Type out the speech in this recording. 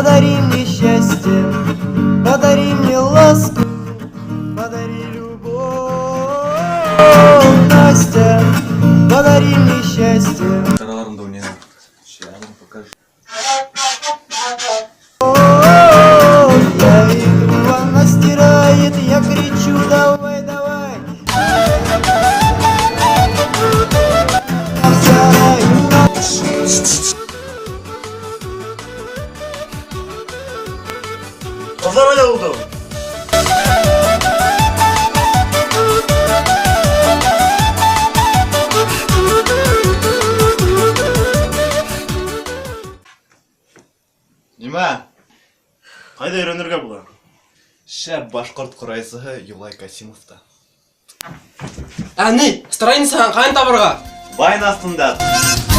Подари мне счастье, подари мне ласку, подари любовь, Настя, подари мне счастье. Араларында уйнайҙар. Ща я вам покажу. Я иду, она стирает, я кричу, давай, давай. В сарай, Ҡыҙҙар ҡайҙа булды? Нимә? Ҡайҙа өйрәнергә була? Шәп башҡорт ҡурайсыһы Юлай Касимовта. Ә ни, страницаһын ҡайҙан табырға? Вайн аҫтында.